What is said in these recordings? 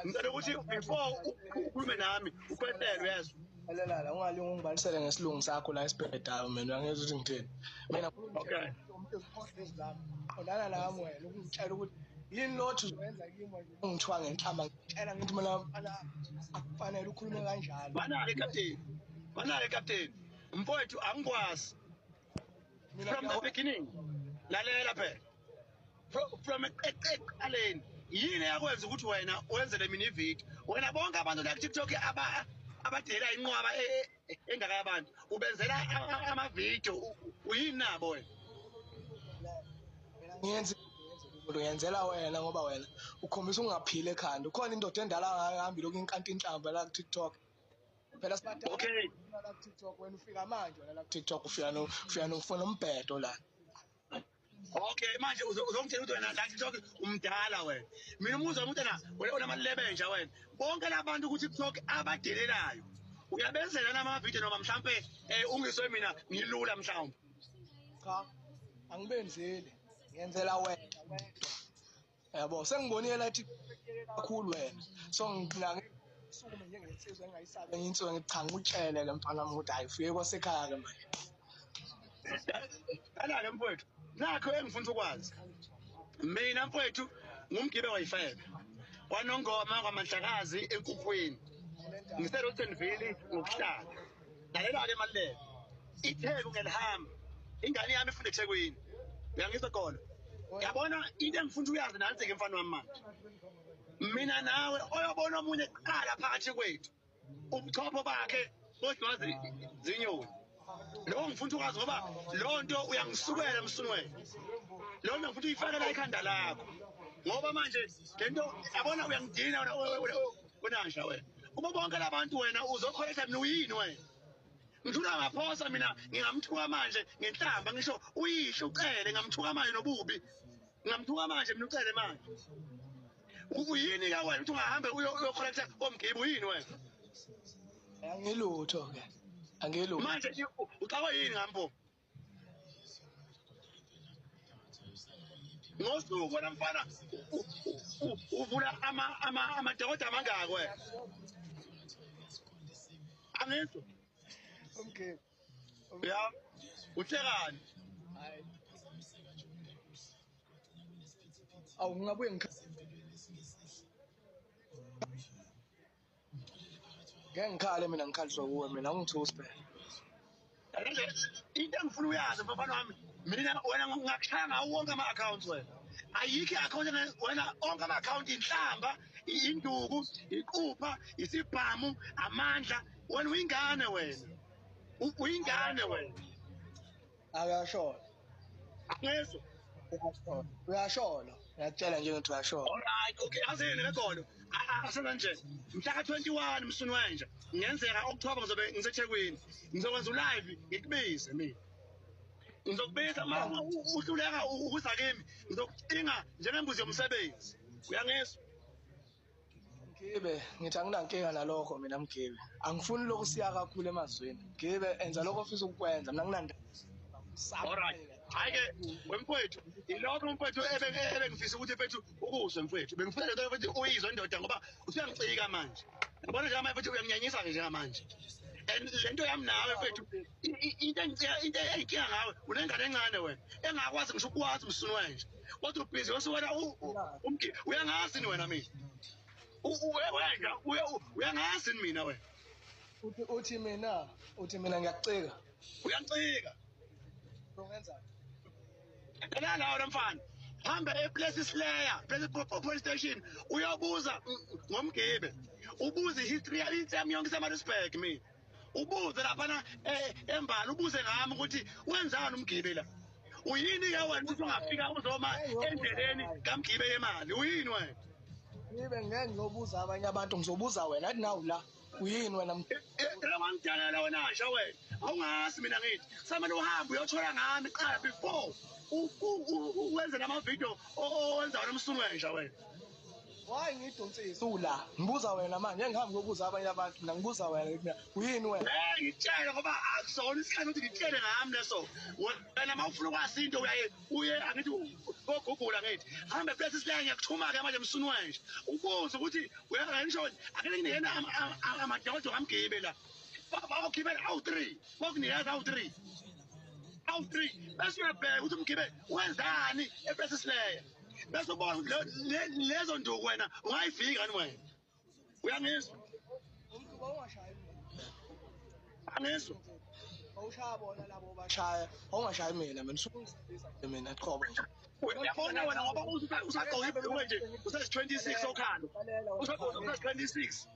Ngicela ukuthi before ukhulume nami ukhwehlele, uyezwa? Lalela la, ungalingi ungibalisele ngesilungu sakho la esibhedayo mina, uyangizwa ukuthi ngithini? Mina Okay. Qondana nami wena, ukungitshela ukuthi yini lothu uzoyenza kimi manje, ungithiwa ngenhlamba, ngitshela ngithi mina mfana akufanele ukhulume kanjalo. Bana-ke captain, bana-ke captain, mfowethu angikwazi Mina from the beginning. Lalela phela, from ekuqaleni yini eyakwenza ukuthi wena wenzele mina ividiyo? Wena bonke abantu la ku-TikTok abadela inqwaba engaka yabantu ubenzela amavidiyo, uyini nabo wena? Mina ngiyenza umuntu ngiyenzela wena ngoba wena ukhombisa ungaphili ekhanda. Ukhona indoda endala ngahambi lokhu inkanta inhlamba la ku-TikTok. Phela sibadala la ku-TikTok, wena ufika manje wena la ku-TikTok, ufika no ufika nofuna umbhedo la. Okay, manje uzongitshela ukuthi wena la TikTok umdala wena. Mina umuzwa umuntu na wena unamalebe nje wena. Bonke labantu ku TikTok abadelelayo uyabenzela nama video noma mhlambe ungiswe mina ngilula mhlawumbe? Cha, angibenzeli, ngiyenzela wena wedwa. Yabo, sengibonile la TikTok kakhulu wena. So ngina ngisukume njengensizwa engayisabi enye insizwa, ngithi cha, ngikutshele ke mfana wami ukuthi hayi, ufike kwasekhaya ke manje. Ala-ke mfowethu, nakho engifuna ukwazi mina mfowethu, ngumgibe wayifebe kwanongoma kwaMandlakazi enkukhwini, ngise-Rotenville ngokuhlala. Lalela-ke Maluleke, iTheku ngelihamba, ingane yami ifunda eThekwini, uyangizwa khona? Yabona into engifuna uyazi nansi-ke mfana wami, manje mina nawe oyobona omunye kuqala phakathi kwethu ubuchopho bakhe bodliwa zinyoni. Lo ngifuna ukwazi ngoba lo nto uyangisukela emsunweni, lo nto ngifuna uyifakela ekhanda lakho, ngoba manje le nto yabona uyangidina wena, wenanja wena. Kubo bonke labantu wena uzokholetha mina, uyini wena? Ngithula ngaphosa mina, ngingamthuka manje ngenhlamba, ngisho uyisho ucele, ngingamthuka manje nobubi, ngingamthuka manje mina ucele manje. Uyini ke wena ukuthi ungahambe uyokholetha omgibe? Uyini wena? Angilutho ke, angilutho. Manje uxakwe yini ngambo ngosuku wena mfana? Uvula amadokodo amangaki wena? Angizwa. Umgibe. Ya, uhlekani? Hayi. Awu, ngingabuye ngeke ngikhale mina, ngikhaliswa kuwe mina, ungithusi phela. Into engifuna uyazi mfana wami mina, wena ngakushaya ngawo wonke ama-accounts wena. Ayikho i-account wena, onke ama-account inhlamba, induku, iqupha, isibhamu, amandla. Wena uyingane wena. Uyingane wena. Akuyashona. Angizwa. Uyashona, uyashona, ngiyakutshela nje ngithi uyashona. Alright, okay, azini legolo asenza nje mhla ka-21 msuni wenja, ngenzeka October ngizobe ngiseThekwini, ngizokwenza ulive, ngikubize mina. Ngizokubiza ma uhluleka ukuza kimi, ngizokucinga njengembuzi yomsebenzi, uyangizwa? Mgibe, ngithi anginankinga nalokho mina Mgibe. Angifuni lokhu siya kakhulu emazwini. Mgibe, enza lokho ofisa ukukwenza, mina nginandaba. Alright, hhayi-ke wemfowethu, ilokho mfowethu ebengifisa ukuthi mfethu ukuzwe mfowethu. Bengifuna lento mfethu uyizwe indoda, ngoba usuyangicika manje, yabona njengamanje mfethu uyanginyanyisa-ke njengamanje. And le nto yami nawe mfethu, into engicika, into eyinkinga ngawe, unengane encane wena engakwazi ngisho ukwazi umsunu wenje, kodwa ubhizi wena uyangazi ni wena mina? Wenja, uyangazi ni mina wena? Uthi mina ngiyakucika. Uyangicika. Ungenzani? La la mfana, hambe ePlessis Slayer, Plessis police station, uyobuza ngomgibe, ubuze history yami yonke iseMaritzburg mina. Ubuze laphana embali, ubuze ngami ukuthi wenzani umgibe la. Uyini ke wena ukuthi ungafika uzoma endleleni kamgibe yemali? Uyini wena? Ngibe ngeke ngizobuza abanye abantu, ngizobuza wena athi nawu la. Uyini wena? La wangidalela wena nje wena. Awungazi mina ngithi samele uhambe uyothola ngami qala before uwenze nama video owenza wena umsunu wenja wena. Why ngidonsisa ula? Ngibuza wena manje, ngihambe ngokubuza abanye abantu, mina ngibuza wena mina uyini wena? Ngitshele ngoba akusona isikhathi ukuthi ngitshele ngami leso. Wena uma ufuna ukwazi into uyaye uye angithi kogugula ngithi hambe place sileya ngiyakuthuma-ke manje msunu wenje ubuze ukuthi uyakangisho ake nginikena amadodo kaMgibe la bakugibela awu-3 bakunikeza awu-3 awu-3 bese uyabheka ukuthi uMgibe wenzani eplace sileya bese ubona ukuthi lezo nduku wena ungayifika yini wena. Uyangizwa? Umkhuba ungashayi mina. Angizwa. Awushaya bona labo bashaya, awungashayi mina mina usukungisabisa nje mina qobo nje. Uyabona wena ngoba usagqoke ibhulukwe nje usezi-26 okhalo. Usagqoke usezi-26.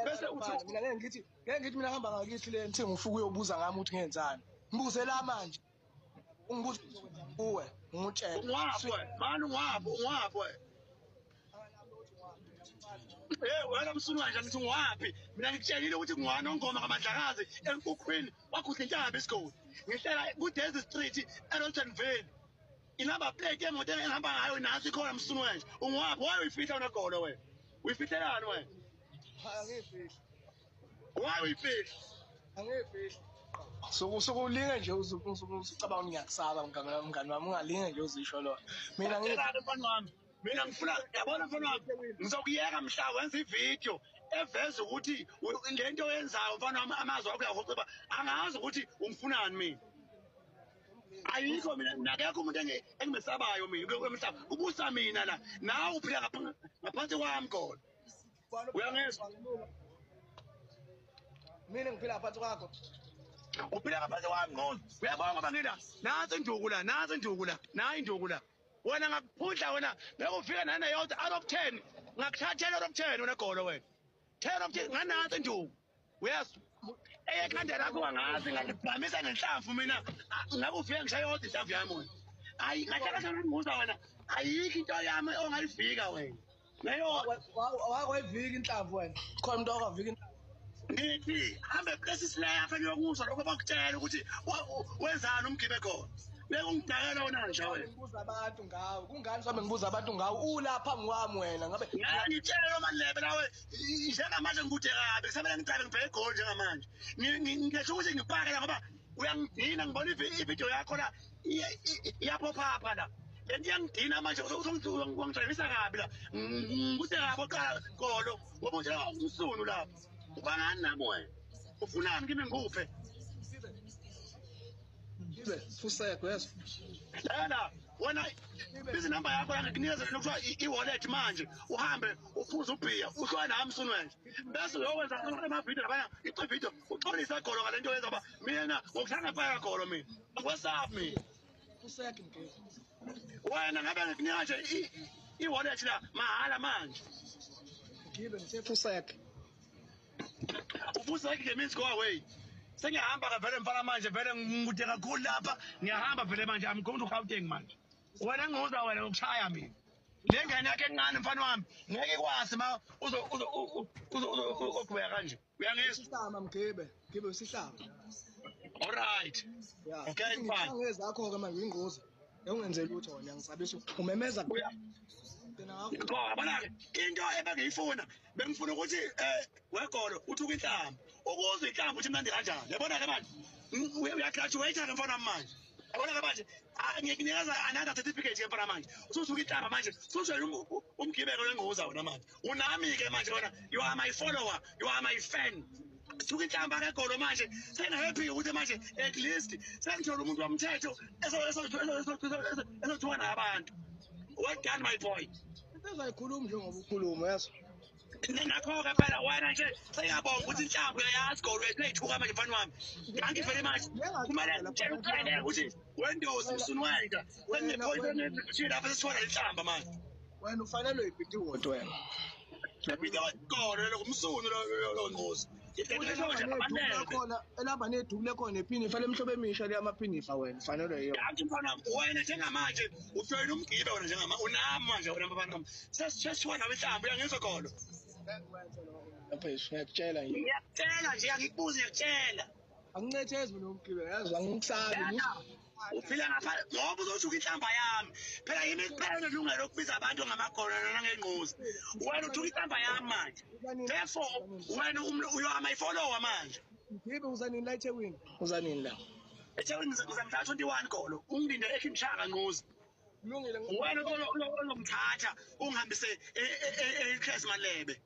Bese uthi mina ngeke ngithi mina hamba ngakithi le nthi ngifuna uyobuza ngami ukuthi ngenzani. Ngibuze la manje. Ungibuza kuwe, ngutshela. Ungwaphi mani ungwaphi ungwaphi? Wena msunu kanje ngithi ungwaphi? Mina ngikutshelile ukuthi ngwanongoma kaMandlakazi enkukhwini wakhudla intaba isigodi. Ngihlela ku-Daisy Street eRotenville. Inamba plate yemoto engihamba ngayo nasi ikhona msunu wanje. Ungwaphi? Why uyifihla wena golo wena? Uyifihlelani wena? Angiyifihli. Why uyifihla? Angiyifihli. Sokulinge nje uzucabanga ngiyakusaba mngani wami, ungalinge nje uzisho lona. Mina ngifuna mfana wami. Mina ngifuna yabona mfana wami ngizokuyeka mhla wenza ivideo eveza ukuthi lento oyenzayo mfana wami amazwi akho uyahoxa angazi ukuthi ungifunani mina. Ayikho mina nakekho umuntu engimesabayo mina kulo mhlaba ubusa mina la nawe uphila ngaphansi kwami khona. Uyangizwa? Mina ngiphila ngaphansi kwakho. Uphila ngaphansi kwami ngcono. Uyabona ngoba ngila nansi induku la nansi induku la nayi induku la. Wena ngakuphudla wena ngeke ufike naneyodwa out of 10 ngakuthatha 10 out of 10 wena golo wena 10 out of 10 nganansi induku. Uyezwa? Eyekhanda lakho angazi ngalibhamisa ngenhlamvu mina ngabe ufike ngishaye yodwa inhlamvu yami wena. Ayi kahle kahle ngibuza wena ayikho into yami ongayivika wena. Leyo wakwayivika inhlamvu wena. Khona umuntu owavika inhlamvu. Ngithi hambe place sileya afike uyokuzwa lokho bakutshela ukuthi wenzani uMgibe khona. Beke ungidakela wena nje wena. Ngibuza abantu ngawe. Kungani sobe ngibuza abantu ngawe? Ulapha phambi kwami wena ngabe ngitshela Malebe nawe njengamanje ngikude kabi kusamele ngiqale ngibheke egoli njengamanje. Ngisho ukuthi ngipake la ngoba uyangidina ngibona ivideo yakho la iyaphopha la. Lento iyangidina manje uzongijayivisa kabi la. Ngikude kabi oqala golo ngoba utshela umsunu lapha. Ubangani nami wena? Ufunani kimi ngikuphe? Ngibe fusekho yeso. Lana wena bizi number yakho la ngikunikeza lokuthiwa i-wallet manje uhambe uphuze ubhiya uhlwa nami msunu wena. Bese uyokwenza ama-video labaya ivideo uxolisa golo ngale nto yenza ngoba mina ngokuhlanga phaya golo mina. Angikwesabi mina. Fusekho Mgibe. Wena ngabe ngikunika nje i-wallet la mahala manje. Ngibe ngithe fusekho. Ufuseke ke means go away. Sengiyahamba ke vele mfana manje vele ngikude kakhulu lapha ngiyahamba vele manje I'm going to Gauteng manje. Wena ngibuza wena ngokushaya mina. Le ngane yakhe encane mfana wami ngeke ikwazi ma uzo uzo uzoqhubeka kanje. Uyangizwa? Isihlama Mgibe, Mgibe isihlama. All right. Yeah. Okay fine. Ngezakho ke manje ingozi. Ewungenzeli lutho wena ngisabisa umemeza Yabona ke into ebengiyifuna bengifuna ukuthi wegolo uthuka inhlamba ukuze inhlamba uthi mnandi kanjani. Yabona ke manje uyagraduate ke mfana manje. Yabona ke manje ngikunikeza another certificate ke mfana manje. Usuthuka inhlamba manje usujwayele umgibeko lengoza wena manje. Unami ke manje wena you are my follower, you are my fan. Thuka inhlamba ke golo manje sengihappy ukuthi manje at least sengithola umuntu womthetho esothuka nabantu. Well done my boy. Into ezayikhuluma njengoba ukhuluma yeso. Nakho-ke phela wena nje sengiyabonga ukuthi inhlamvu uyayazi golo wethu manje mfana wami. Thank you very much. Kumele ngitshele uqale ukuthi wendosi msunu wenja. Sengine-point engithi lapha sesithola inhlamba manje. Wena ufanelwe ibhidiwoto wena. Ibhidiwoto lo msunu lo ngozi. Khona elamba neduku lekhona ephinifa lemhlobo emisha leyamaphinifa wena ufanelwe yiyo. Yathi mfana wena njengamanje ujoyina umgibe wena njengamanje unami manje wena mfana wami. Sesithiwa nawe inhlamvu uyangizwa golo. Mfethu ngiyakutshela nje. Ngiyakutshela nje angikubuzi ngiyakutshela. Angincethezi mina umgibe yazi angikusabi. Uphila ngapha ngoba uzothuka inhlamba yami. Phela yimi kuphela onelungelo lokubiza abantu ngamagona nangengqozi. Wena uthuka inhlamba yami manje. Therefore wena you are my follower manje. Mgibe, uza nini la eThekwini? Uza nini la? EThekwini ngiza mhla 21 golo. Ungilinde eKing Shaka, Nqozi. Kulungile. Wena ozongithatha ungihambise eChris Malebe.